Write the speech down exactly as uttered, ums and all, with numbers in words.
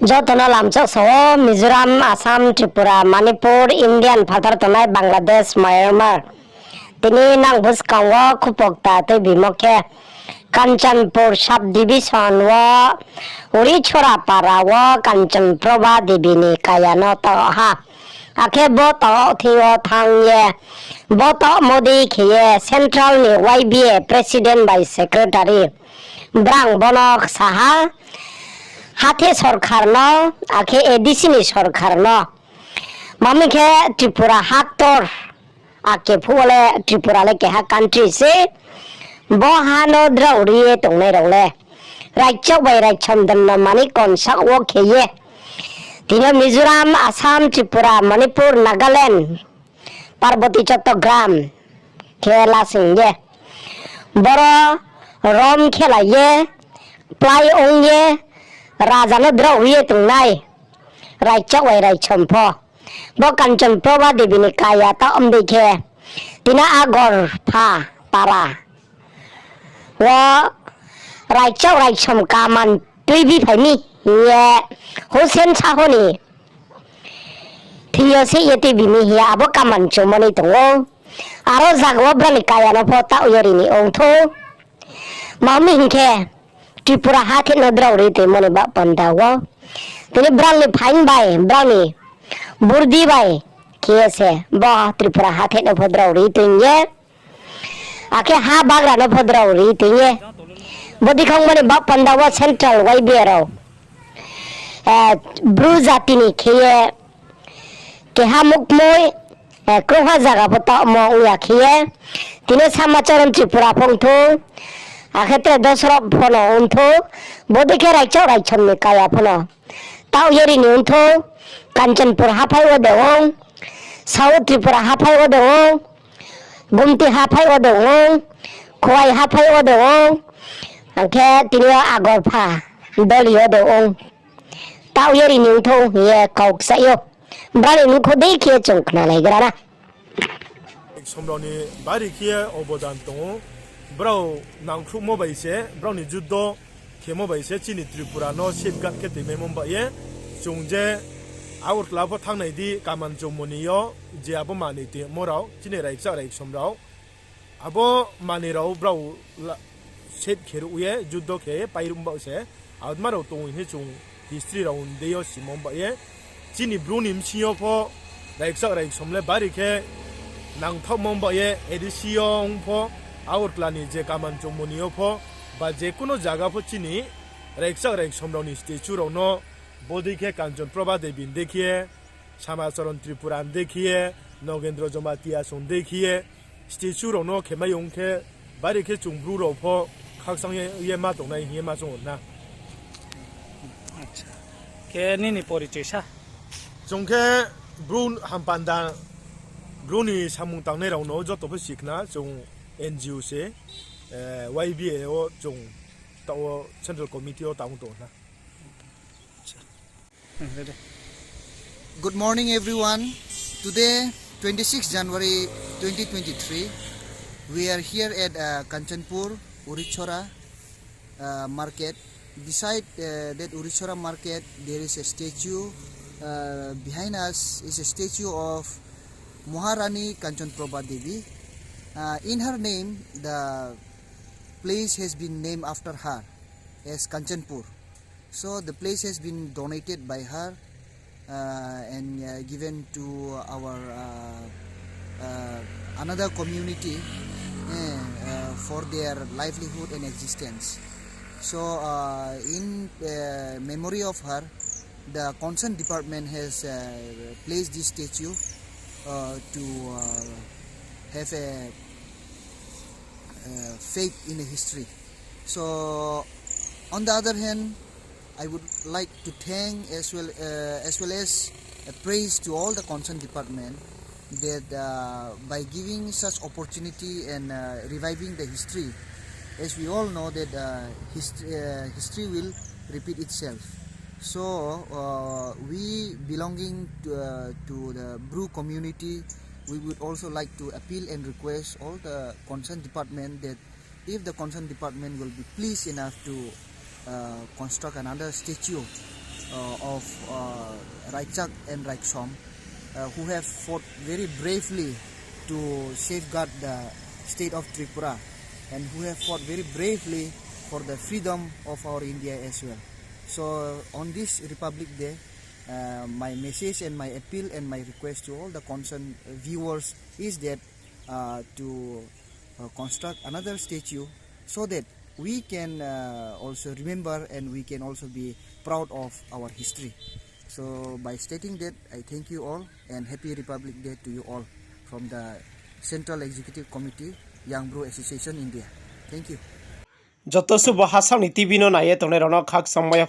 Joto no lamchak sa ou, Mizoram, Assam, Tripura, Manipur, Indian phathar tongnai Bangladesh, Myanmar. Tini nang buskang wo khupokta tuibimo khe Kanchanpur subdivision wo Urichora para wo Kanchan Prabha Devi ni kaya no taoh ha. Akhe bo taoh thing yo thanng ye, bo taoh modi khe ye central ni Y B A president bai secretary brang bono sa ha, hathe sorkar no, akhe A D C ni sorkar no. Mami khe Tripura ha ktor, ake phuh wo le Tripura le keha country se. Bo ha no drao ri ye tongnai rao le raichak bai raichom don no mani konsak wo khe ye. Tini Mizoram, Assam, Tripura, Manipur, Nagaland, Parboti Chattogram khe lasing ye. Boro rom khelai ye, plái ong ye, raja no drao ri ye tongnai. Raichak bai raichom pho. Bo Kanchan Prabha Devi ni kaya taoh mdei khe, tini Agor pha para wo raichak raichom kaman tuibi phai mi hing ye Hussain Saho ni thing yo se ye tuibi mi hing ye abo kaman chungmo ni tong ou. Aro zaga wo brao ni kaya no pho taoh ye ri ni ong thou. Mami hing khe, Tripura ha thik no drao ri toimo ni baoh panda wo. Tini brao ni phaing bai, brao ni burdi bai khe ye se bo Tripura ha thik no pho drao ri toing ye. Akhe ha bagra no pho drao ri toing ye. Bodei khangmo ni baoh panda wo central Y B A rao, eh, Bru jati ni khe ye keha mukmoi, eh, krungha zaga pho taohmo ong ya khe ye. Tini Samacharan Tripura pho ong thou, akhe tre Dosrop pho no ong thou, bodei khe raichak raichom ni kaya pho no taoh ye ri ni ong thou, Kanchanpur haphai wo de ong, South Tripura haphai wo de ong, Gumti haphai wo de ong, Khowai haphai wo de ong, akhe tini yo Agorpha doli yo de ong. Taoh ye ri ni ong thou hing ye kau kchaih ou. Brao ni mkhu dei khe chung khnalai gra na. Somrao ni bari khe obodan tong ou. Brao nangkhruhmo bai se, brao ni juddo khemo bai se chini Tripura no safeguard khe toimaimo bai ye. Chung je Agartala pho thanngnai di kaman chungmo ni yo, je abo manoi toimo rao, chini raichak raisom rao. Abo manoi rao brao la-, save khe ruh ye, juddo khe ye, pairuh baoh se, abo ma rao tong hing ye chung history rao ni dei yo simo baoh ye. Chini Bru ni bsing yo pho, raichak raisom le bari khe nangthaohmo baoh ye, A D C yo ong pho, Agartala ni je kaman chungmo ni yo pho, ba je kuno zaga pho chini raichak raisom rao ni statue rao no, bodei khe Kanchan Prabha Devi ni dei khe ye, Samacharan Tripura ni dei khe ye, Nogendra Jamatia song dei khe ye, statue rao no khemai ong khe, bari khe chung Bru rao pho khakchang ye, ye ma tongnai hing ye ma chung ou na. Khe nini porichoi sa? Chung khe Bru hampanda, Bru ni samung tangnai rao no joto pho sikhna, chung N G O se, eh, Y B A wo chung taoh wo Central Committee wo tang tong na. Good morning, everyone. Today, twenty-sixth January twenty twenty-three, we are here at, uh, Kanchanpur, Urichora, uh, market. Beside, uh, that Urichora market, there is a statue. Uh, behind us is a statue of Maharani Kanchan Prabha Devi. Uh, in her name, the place has been named after her as Kanchanpur. So the place has been donated by her, uh, and, uh, given to our, uh, uh, another community, eh, uh, for their livelihood and existence. So, uh, in, uh, memory of her, the concerned department has, uh, placed this statue, uh, to, uh, have a, uh, faith in the history. So, on the other hand, I would like to thank as well, uh, as well as a praise to all the concerned department that, uh, by giving such opportunity and, uh, reviving the history, as we all know that, uh, hist-, uh, history will repeat itself. So, uh, we belonging to, uh, to the Bru community, we would also like to appeal and request all the concerned department that if the concerned department will be pleased enough to, uh, construct another statue uh, of uh, Raichak and Raiksom, uh, who have fought very bravely to safeguard the state of Tripura and who have fought very bravely for the freedom of our India as well. So on this Republic Day, uh, my message and my appeal and my request to all the concerned viewers is that uh, to uh, construct another statue so that we can uh, also remember and we can also be proud of our history. So by stating that, I thank you all and happy Republic Day to you all from the Central Executive Committee, Young Bru Association India. Thank you. Joto subo Hasao ni T V no nai ye tongnai rao no khakchangmai ya.